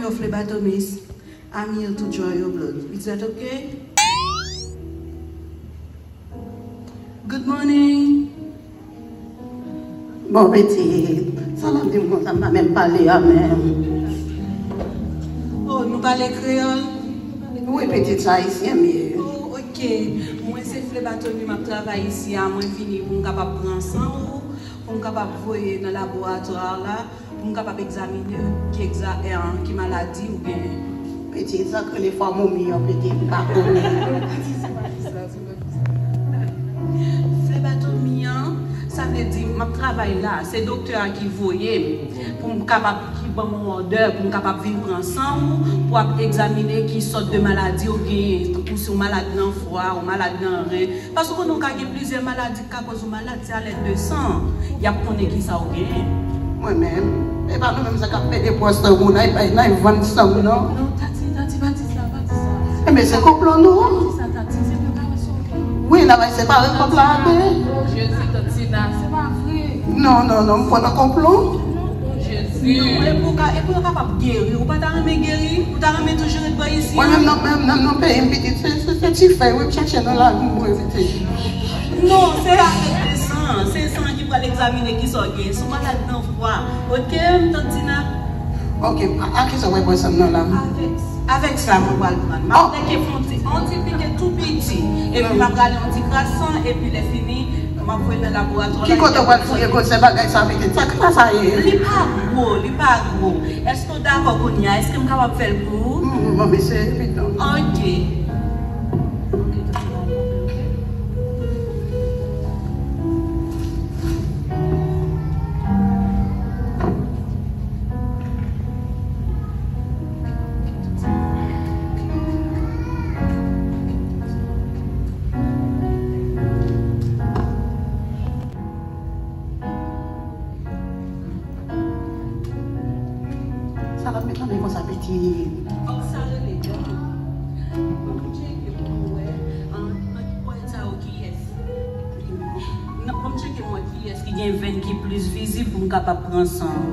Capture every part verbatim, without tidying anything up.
Yo, phlebotomist, I'm here to draw your blood. Is that okay? Good morning. Bon, pitit, sa l ap di m konsa, m pa menm pale a menm. Oh, nou pale kreyòl? Wi, pitit, sa ayisyen m ye. Oh, ok. Mwen se flebatomi, m ap travay isi a. Mwen vini pou m kapab pran san ou, pou m kapab voye nan laboratwa la, pou m kapab egzamine ki egza-, eh, ki maladi ou genyen. Pitit, sa k rele fwa momi an, pitit, m pa konnen. Flebatomi an, sa vle di m ap travay la, se doktè a ki voye m pou m kapab, ki ban m yon òdè pou m kapab vin pran san ou, pou ap egzamine ki sòt de maladi ou genyen, tankou si w malad nan fwa, ou malad nan ren. Paske w konnen w ka gen plizyè maladi k ka koz ou malad, se a lèd de san y ap konnen ki sa w genyen. Mwen menm, e pa nou menm sa k ap pede pwòs moun, n ay bay, n ay vann san nou, non? Non, Tati, Tati, pa di sa, pa di sa. Enben, se konplo nou. Pa di sa, Tati, se pou ka wè sa w gen. Wi, n a bay separe kòb la a de. Oh, Jezi, Tati, na, se pa vre. Non, non, non, m kwè nan konplo. Non, oh, Jezi. Non, e pou ka, e pou yo kapab geri. Ou pa ta renmen geri? Ou ta renmen toujou ret bò isi? Mwen menm nan, menm nan, nan peyi m pitit, se, se, se ti fèy wi m chèche nan lari m bwè pitit. Non, se avèk de san. Se san ki pral egzamine ki sa w gen. Si w malad nan fwa. Ok, m tante Tina. Ok, a, a ki sa w pral bwè san m nan la? Avèk, avèk sa mwen pral pran. M ap nèke fè yon ti, yon ti pike tou piti. Epi m ap rale yon ti kras san, epi lè fini, m ap voye nan laboratwa la. Ki kote w pral fouye koze bagay sa pitit? Sa ki pa sa ye? Li pa gwo, li pa gwo. Èske w dakò kounye a? Èske m kapab fè l pou ou? Mm, bon, mesye, evidan. Ok. Sa l ap met nan men konsa, pitit? Fòk sa rele dòmi. Ban m tcheke pou m wè, an, nan ki pwen sa yo kiyès. Nan, ban m tcheke m wè kiyès ki gen venn ki plis vizib pou m kapab pran san.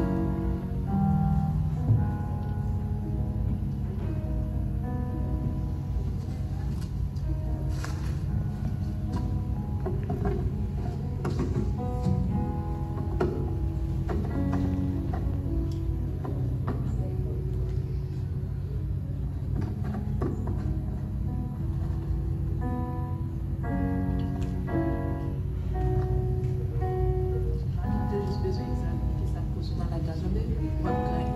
Ou te jis bezwen egzamine ki sa k koz ou malad la, tande? W ap grann.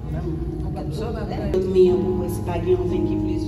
Ou ap grann. Dòmi an pou m wè si pa gen yon venn ki plis